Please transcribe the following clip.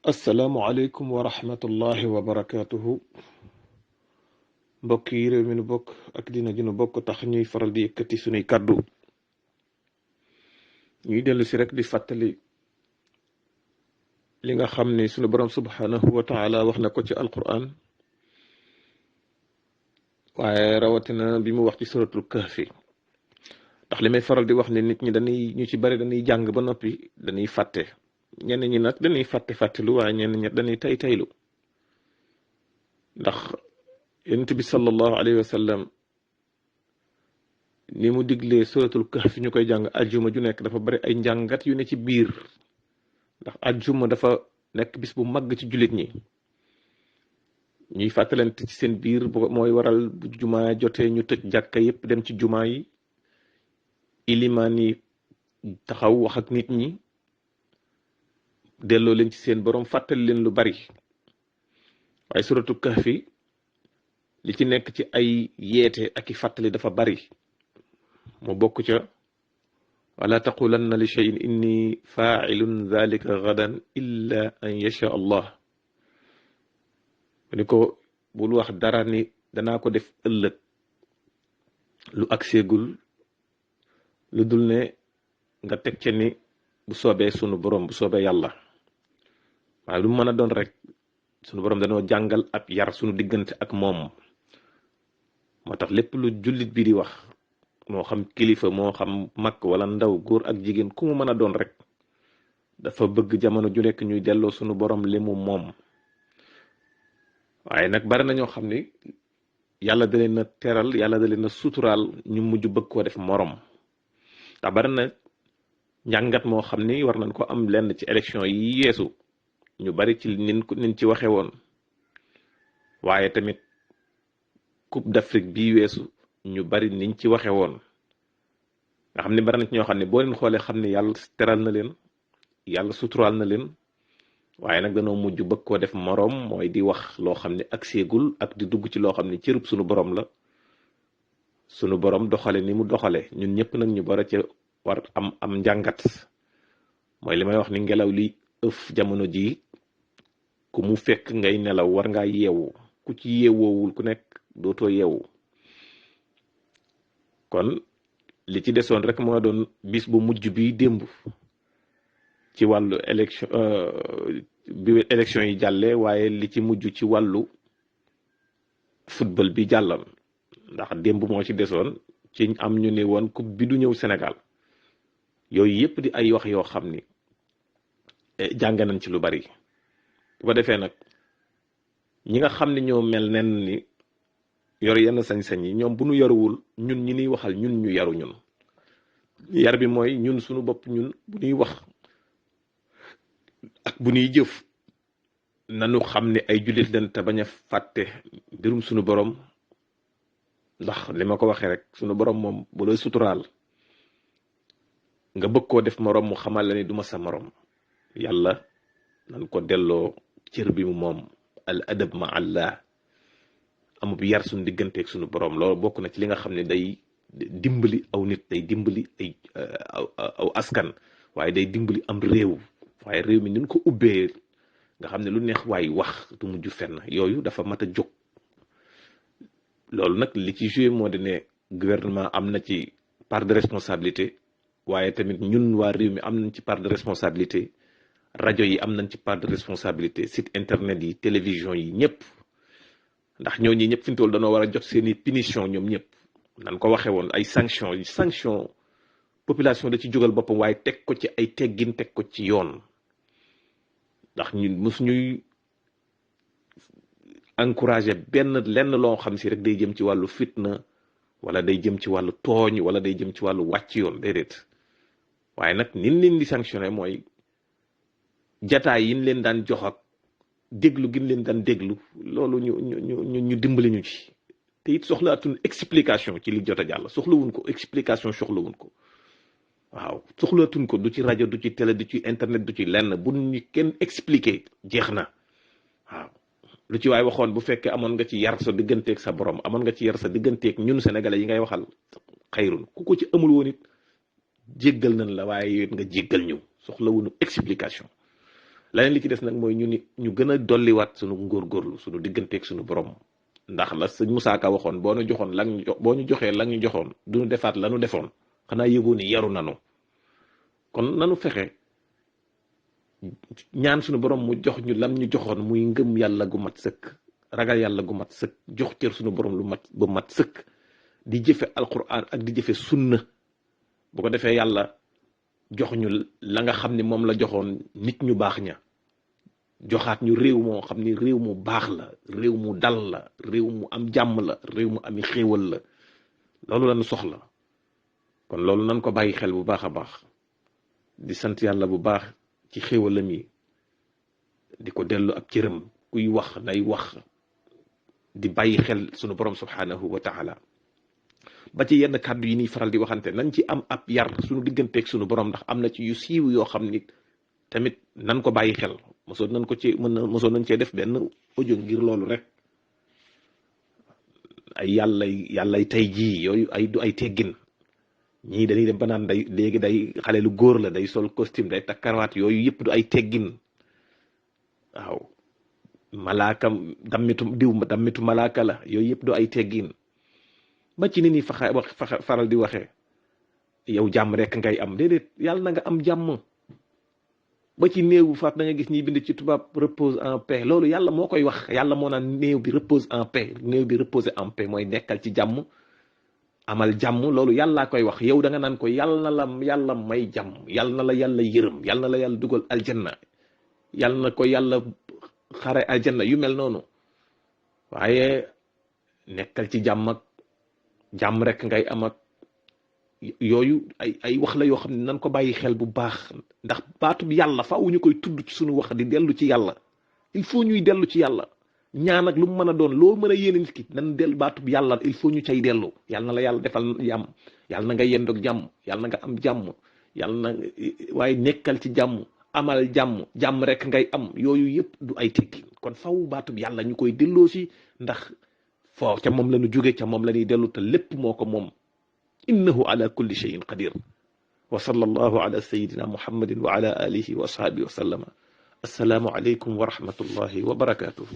asalaamualeykum wa rahmatullahi wa barakaatuhu. mbokk yi réew mi nu bokk ak dina ji nu bokk tax ñuy faral di yëkkati sunuy kàddu ñuy dellu si rek di fàttali li nga xam ne sunu borom subhanahu wa taala wax na ko ci alquran, waaye rawatina bi mu wax ci suratul kahfi. ndax li may faral di wax ne nit ñi ñu ci bari dañuy jàng ba noppi dañuy fàtte. ñenn ñi nag dañuy fàttelu waaye ñenn ñi dañuy taylu ndax yonent bi sallallahu alayhi wa sallam ni mu diglee suratul kahfi ñu koy jàng ajjuma ju nekk dafa bari ay njàngat yu ne ci biir, ndax ajjuma dafa nekk bis bu màgg ci jullit ñi. ñuy fàttalante ci seen biir mooy waral bu jumaa jotee ñu tëj jàkka yépp dem ci jumaa yi, ilimaan yi taxaw wax ak nit ñi, delloo leen ci seen borom, fàttali leen lu bari. waaye suratul kahfi li ci nekk ci ay yeete ak i fàttali dafa bari. mu bokk ca wala taqulanna li shay'in inni fa'ilun dhalika gadan illa an yasha allah. mu ni ko bul wax dara ni danaa ko def ëllëg lu ak seegul lu dul ne nga teg ca ni bu soobee sunu borom, bu soobee yàlla. waaye lu mu mën a doon rek sunu borom dañoo jàngal ab yar sunu diggante ak moom. moo tax lépp lu jullit bi di wax, moo xam kilifa moo xam mag wala ndaw, góor ak jigéen, ku mu mën a doon rek dafa bëgg jamono ju nekk ñuy delloo sunu borom li mu moom. waaye nag bari na ñoo xam ni yàlla da leen a teral, yàlla da leen a suturaal, ñu mujj bëgg koo def morom. ndax bari na njàngat moo xam ni war nañ ko am lenn ci élection yi yeesu, ñu bari ci nin ci waxe woon. waaye tamit coupe d'Afrique bii weesu ñu bari niñ ci waxe woon, nga xam ne bari na ci ñoo xam ne boo leen xoolee xam ne yàlla teral na leen, yàlla suturaal na leen, waaye nag danoo mujj bëgg koo def moroom, mooy di wax loo xam ne ak seegul ak di dugg ci loo xam ne cërub sunu borom la. sunu borom doxale ni mu doxale, ñun ñëpp nag ñu bara ca war am njàngat. mooy li may wax ni ngelaw li ëf jamono jii, ku mu fekk ngay nelaw war ngaa yeewu. ku ci yeewoowul ku nekk dootoo yeewu. kon li ci desoon rek moo doon bis bu mujj bi démb ci wàllu élection, bi élection yi jàlle, waaye li ci mujj ci wàllu football bi jàllam. ndax démb moo ci desoon, ci am ñu ne woon coupe bi du ñëw Sénégal. yooyu yëpp di ay wax yoo xam ni jàng nañ ci lu bari. bu ko defee nag ñi nga xam ne ñoo mel nen ni yor yenn sañ-sañ yi, ñoom bu ñu yaruwul, ñun ñi niy waxal ñun ñu yaru. ñun yar bi mooy ñun suñu bopp, ñun bu ñuy wax ak bu ñuy jëf nanu xam ne ay jullit dañ te bañ a fàtte mbirum suñu borom. ndax li ma ko waxee rek, suñu borom moom bu lay suturaal nga bëgg koo def morom, mu xamal la ni duma sa morom. yàlla nan ko delloo cër bi mu moom, al adab ma allah, amub yar suñu digganteeg suñu borom. loolu bokk na ci li nga xam ne day dimbali aw nit, day dimbali ay aw askan, waaye day dimbali am réew. waaye réew mi nin ko ubbee nga xam ne lu neex waay wax du mujj fenn, yooyu dafa mat a jóg. loolu nag li ci joué moo di ne gouvernement am na ci part de responsabilité, waaye tamit ñun waa réew mi am nañ ci part de responsabilité, rajo yi am nañ ci part de responsabilité, site internet yi, télévision yi, ñëpp. ndax ñooñu ñëpp fi mu toll dañoo war a jot seeni punition ñoom ñëpp. nan ko waxee woon ay sanction population da ci jógal boppam, waaye teg ko ci ay teggin, teg ko ci yoon. ndax ñun mosuñuy encouragé lenn loo xam si rek day jëm ci wàllu fitna, wala day jëm ci wàllu tooñ, wala day jëm ci wàllu wàcc yoon, déedéet. waaye nag nin leen di sanctionné mooy jataay yin leen daan jox ak déglu gin leen daan déglu, loolu ñu dimbali ñu ci. te it soxlaatuñ explication ci li jot a jàll, soxlawuñ ko explication, soxlawuñ ko. waaw soxlaatuñ ko, du ci rajo, du ci télé, du ci internet, du ci lenn. bu ñu kenn expliqué jeex na. waaw lu ci waay waxoon, bu fekkee amoon nga ci yar sa digganteeg sa borom, amoon nga ci yar sa digganteeg ñun sénégalais yi ngay waxal, xayrun. ku ko ci amul woon it jéggal nañ la, waaye it nga jéggal ñu, soxlawuñu explication. leneen li ci des nag mooy ñu ni ñu gën a dolliwaat suñu ngóorgóorlu suñu digganteeg suñu borom ndax la sëñ Moussa Ka waxoon boo ñu joxoon la ñu boo ñu joxee la ñu joxoon duñu defaat la ñu defoon xanaa yëgoo ni yaru nanu kon nanu fexe ñaan suñu borom mu jox ñu lam ñu joxoon muy ngëm yàlla gu mat sëkk ragal yàlla gu mat sëkk jox cër suñu borom lu mat ba mat sëkk di jëfe alquran ak di jëfe sunna bu ko defee yàlla jox ñu la nga xam ni moom la joxoon nit ñu baax ña joxaat ñu réew moo xam ni réew mu baax la réew mu dal la réew mu am jàmm la réew mu ami xéewal la loolu lañu soxla kon loolu nan ko bàyyi xel bu baax a baax di sant yàlla bu baax ci xéewalam yi di ko dellu ab cëram kuy wax nay wax di bàyyi xel sunu borom subhanahu wa taala ba ci yenn kàddu yi ni faral di waxante nañ ci am ab yar sunu digganteeg sunu borom ndax am na ci yu siiw yoo xam ni tamit nan ko bàyyi xel mosoon nañ ko ci mosoon nañ cee def benn audio ngir loolu rek ay yàllay tey jii yooyu ay du ay teggin ñii dañuy dem ba naan day léegi day xale lu góor la day sol costume day takk karawaat yooyu yëpp du ay teggin waaw malaakam dammitu malaaka la yooyu yëpp du ay teggin ba ci nit ñi faral di waxee yow jàmm rek ngay am déedéet yàlla na nga am jàmm ba ci néew faat da nga gis ñiy bind ci tubaab repose en paix loolu yàlla moo koy wax yàlla moo naan néew bi repose en paix néew bi repose en paix mooy nekkal ci jàmm amal jàmm loolu yàllaa koy wax yow da nga naan ko yàlla na la yàlla may jàmm yàlla na la yàlla yërëm yàlla na la yàlla dugal aljanna yàlla na ko yàlla xare aljanna yu mel noonu waaye nekkal ci jàmm ak jàmm rek ngay am ak yooyu ay wax la yoo xam ne nan ko bàyyi xel bu baax ndax baatu bi yàlla faaw ñu koy tudd ci suñu wax di dellu ci yàlla il faut ñuy dellu ci yàlla ñaan ak lu mu mën a doon loo mën a yéene nit ki nan dellu baatu bi yàlla il faut ñu cay dellu yàlla na la yàlla defal jàmm yàlla na nga yendoog jàmm yàlla na nga am jàmm yàlla na waaye nekkal ci jàmm amal jàmm rek ngay am yooyu yëpp du ay teggin kon faw baatu bi yàlla ñu koy delloo si ndax foo ca moom la ñu jóge ca moom la ñuy dellu te lépp moo ko moom innahu ala kulli shay'in qadir wa sallallahu ala sayidina muhammadin wa ala alihi wa ashabihi wa sallama assalaamu alaykum wa rahmatullahi wa barakatuhu